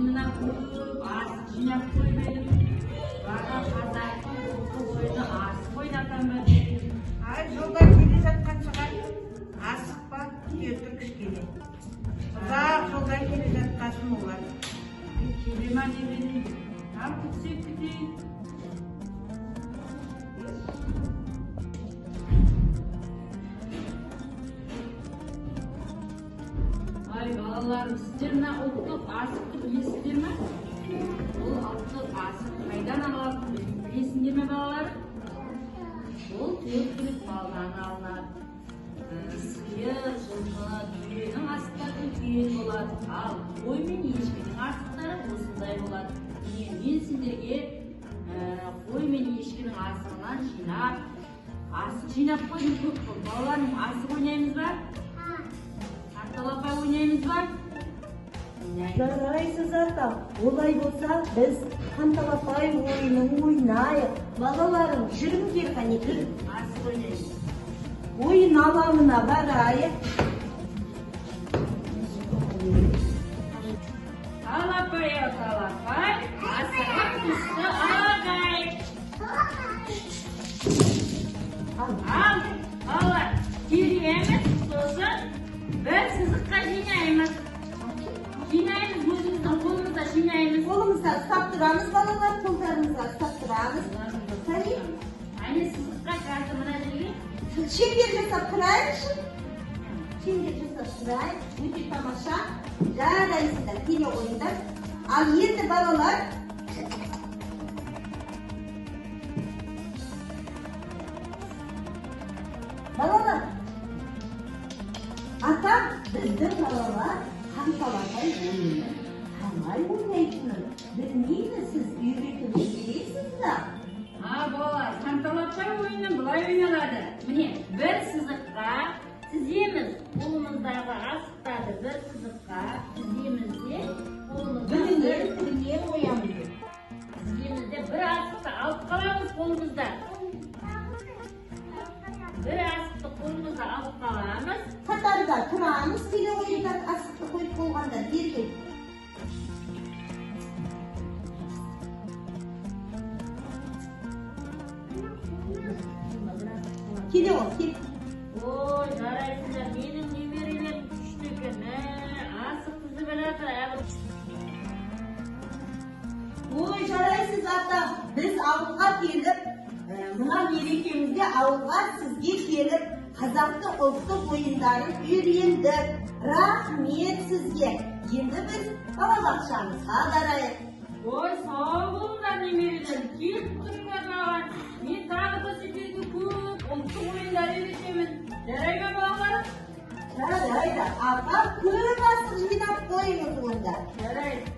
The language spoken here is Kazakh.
Мен мына көп асық жинап қойып едім. Бала қазақтың ұлттық ойыны асық ойнатам ба деп. Ай, жолда келе жатқан шығар. Асықпа, күте тұр кішкене. Ұзақ жолдан келе жатқасын олар. Келе ма деп едім. Ал күтсек күтейік. Ай, балаларым, сіздер мына ұлттық асықты білесіздер ме? Бұл ұлттық асық қайдан алатынын білесіңдер ме, балалар? Бұл төрт түлік малдан алынады. Сиыр, жылқы, түйенің асықтары үлкен болады. Ал қой мен ешкінің асықтары осындай болады. Міне, мен сіздерге қой мен ешкінің асығынан жинап, асық жинап қойдым көп қой. Балаларым, асық ойнаймыз ба? Қанталапай ойнаймыз ба? Жарайсыз, ата. Олай болса, біз қанталапай ойынын ойнайық. Балаларым, жүріңдер қанекей. Асық ойнаймыз. Ойын алаңына барайық. Талапай, талапай, асығым түсті ағай. Ал, балалар, тереміз, сосын бір сызыққа жинаймыз. Жинаймыз, өзіміздің қолымызда жинаймыз. Қолымызда ұстап тұрамыз, балалар, қолдарымызға ұстап тұрамыз. Қане? Әне сызыққа қазір мына жерге. Шеңбер жасап тұрайықшы. Шеңбер жасап тұрайық. Өте тамаша. Жарайсыздар, келе қойыңдар. Ал енді балалар, балалар, ата, біздің балалар қанталапай ойынын қалай ойнайтынын білмейді, сіз үйретіп жібересіз ба? А, балалар, қанталапай ойыны былай ойналады. Міне, бір сызыққа тіземіз. Қолымыздағы асықтарды бір сызыққа тіземіз де, қолымызда Бірінен біріне қоямыз. Тіземіз де бір асықты алып қаламыз қолымызда. Бір асықты қолымызда алып қаламыз. Қатарда тұрамыз, келе қойыңдар, асықты қойып болғанда бері. Келе ғой, кел. Ой, жарайсыңдар, менің немерелерім күшті екен. Мә, асық тізіп жатыр, әбір. Ой, жарайсыз, ата. Біз ауылға келіп, мына мерекемізде ауылға сізге келіп, қазақтың ұлттық ойындарын үйрендік. Рахмет сізге. Енді біз балабақшамызға барайық. Ой, сау болыңдар, немерелерім. Келіп тұрыңдар маған. Мен тағы да сендерге көп ұлттық ойындар үйретемін. Жарай ма, балалар? Жарайды, апа, көп асық жинап қойыңыз онда. Жарайды.